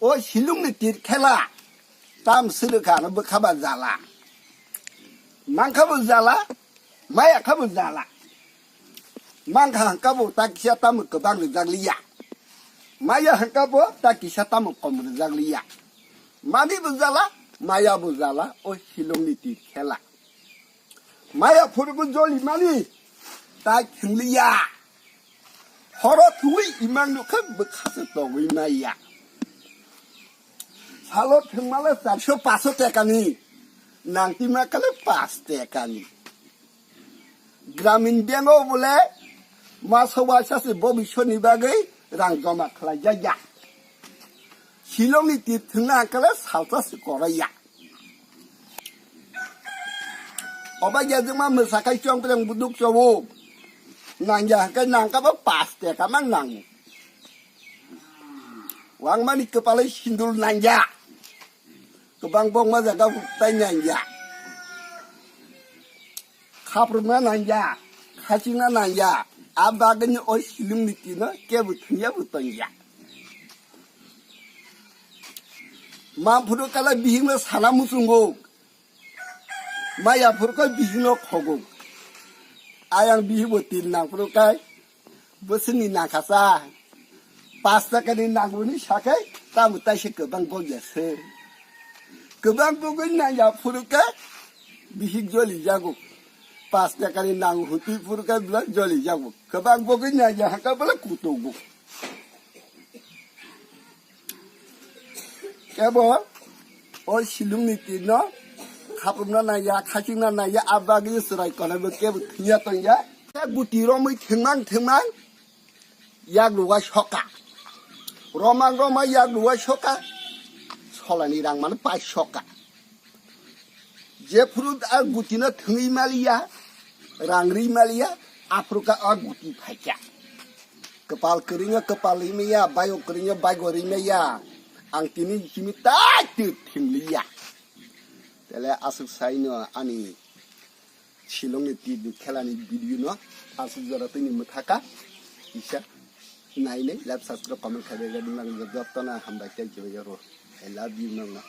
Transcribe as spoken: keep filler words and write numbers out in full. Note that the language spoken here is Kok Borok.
O silungni tir khela, tam sirikha no bwkha ba jala. Mangkha bo jala, maya kha bo jala. Mangkha hangka bo ta kisa tamo kwbang rijak liya. Maya hangka bo ta kisa tamo kom rijak liya. Mani bo jala, maya bo jala, o silungni tir khela. Maya phuru bo joli mani, ta khingliya. Horo thui imang no khe bwkha se tongwi maya. Salo thwngmale charso paso tekani, nangtima kale pas tekani. Gramin Bank o bole masa waisa se bobisoni bagwi rang joma khlai jaya. Silongni tir thwngna kale salsa se koraya. Oba ya jema mwsakai chongpreng buduk chobo. Nangya hangkai nangkabo pas teka mang nango. Wangmani kwpalai sindur nangya. Kwbang bokma jaga tai nangya. Khaprumna nangya. Khachingna nangya. A bagwino oi silungni tino kebo thwngya bo tongya. Maphuru kala bihikno sana muchungo. Maya phuru kai bihikno khogo. Ayang bihik bo tin nang phuru kai. Bwswngni nangkha cha. Pas takani nangmani sakai tamo taisa kwbang bokya se. Kwbang bogwi nangya phuru kai bihik joli jago. Pas takani nang hutwi phuru kai bwla joli jago. Kwbang bogwi nangya haka bwla kutogo. Kebo o silungni tino khapumna nangya, khachingna nangya, a bagwi chwrai konaibo kebo thwngya tongya. Guti romwi thwngmang thwngmang yak luwa soka. Romang romang yak luwa soka. Solani rang mano pai soka. Jephuru a gutino thwngwi maliya, rang ri maliya, aphuru ka a guti phaikha. Kwpal kwrwino kwpal ri maya, bayo kwrwino bago ri maya. Ang tini simi tai twi thingliya. Tele aswk saino ani silongni twi twi khelani video no aswk jora tini mwthaka. Kisa nainai like, subscribe, comment khlaibai rwdi, nang jotono hambai khe joyoro. I love you nang.